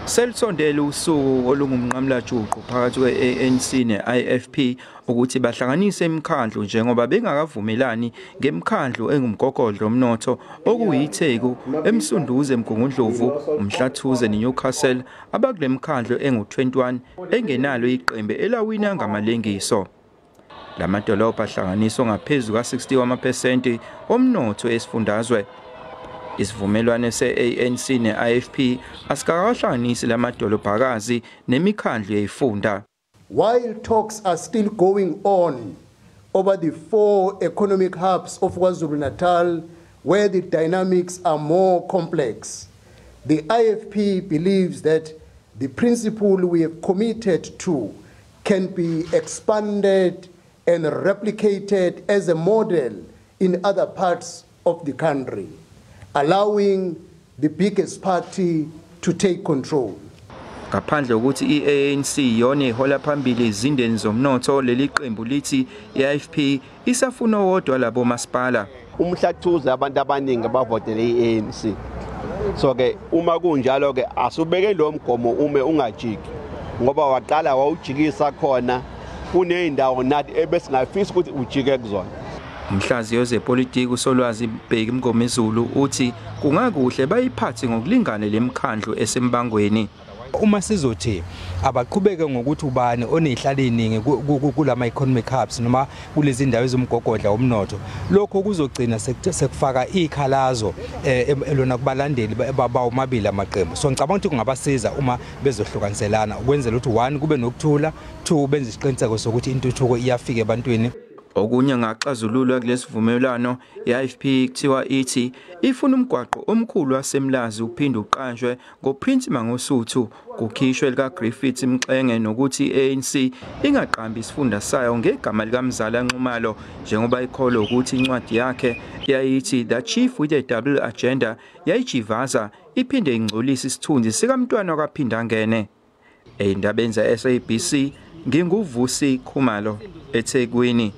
Selusondele usuku olungumnqamulajuqu phakathi kwe-ANC ne-IFP ukuthi bahlanganise imikhandlu njengoba bengakavumelani ngemikhandlu engumgogodla womnotho okuyiTheku, eMsunduzi, eMgungundlovu, uMhlathuze neNewcastle abakule mikhandlu engu-21 engenalo iqembu elawina ngamalengiso. Lamadolobha ahlanganiswa ngaphezu ka-60 wamaphesenti omnotho esifundazwe. Isivumelwano se-ANC ne-IFP asikakahlanganisi lamadolobhakazi nemikhandlu yezifunda. While talks are still going on over the four economic hubs of KwaZulu-Natal, where the dynamics are more complex, the IFP believes that the principle we have committed to can be expanded and replicated as a model in other parts of the country, allowing the biggest party to take control. Ngaphandle kokuthi i-ANC iyona ihola phambili izindeni zomnotho, leli qembu lithi i-IFP isafuna owodwa labo masipala. UMhlathuze abantu abaningi abavotele i-ANC. So ke uma kunjalo ke asubeke lo mgomo ume ungajiki, ngoba waqala wawujikisa khona kuneyindawo nathi ebesingafisa ukuthi ujike kuzona. Umhlaziyi wezepolitiki uSolwazi Bheki Mngomezulu uthi kungakuhle bayiphathe ngokulingana lemikhandlu esembangweni. Uma sizothi abaqhubeke ngokuthi ubani onezihlalo eziningi kulama economic hubs noma kulezi ndawo ezumgogodla womnotho, lokho kuzogcina sekufaka ikhalazo lona kubalandeli bawomabili amaqembu. So ngicabanga ukuthi kungabasiza uma bezohlukaniselana ukwenzela ukuthi 1 kube nokuthula, 2 benze isiqiniseko sokuthi intuthuko iyafika ebantwini. Okunye ngaxazululwa kulesivumelwano, i-IFP kuthiwa ithi ifuna umgwaqo omkhulu waseMlazi uphinde uqanjwe ngoPrince Mangosuthu, kukhishwe likaGriffiths Mxenge, nokuthi i-ANC ingaqambi isifunda sayo ngegama likaMzala Nxumalo njengoba ikholwa ukuthi incwadi yakhe yayithi The Chief with a Double Agenda yayijivaza iphinde ingcolise isithunzi sikaMntwana kaPhindangene. Ey'ndabeni ze-SABC nginguVusi Khumalo eThekwini.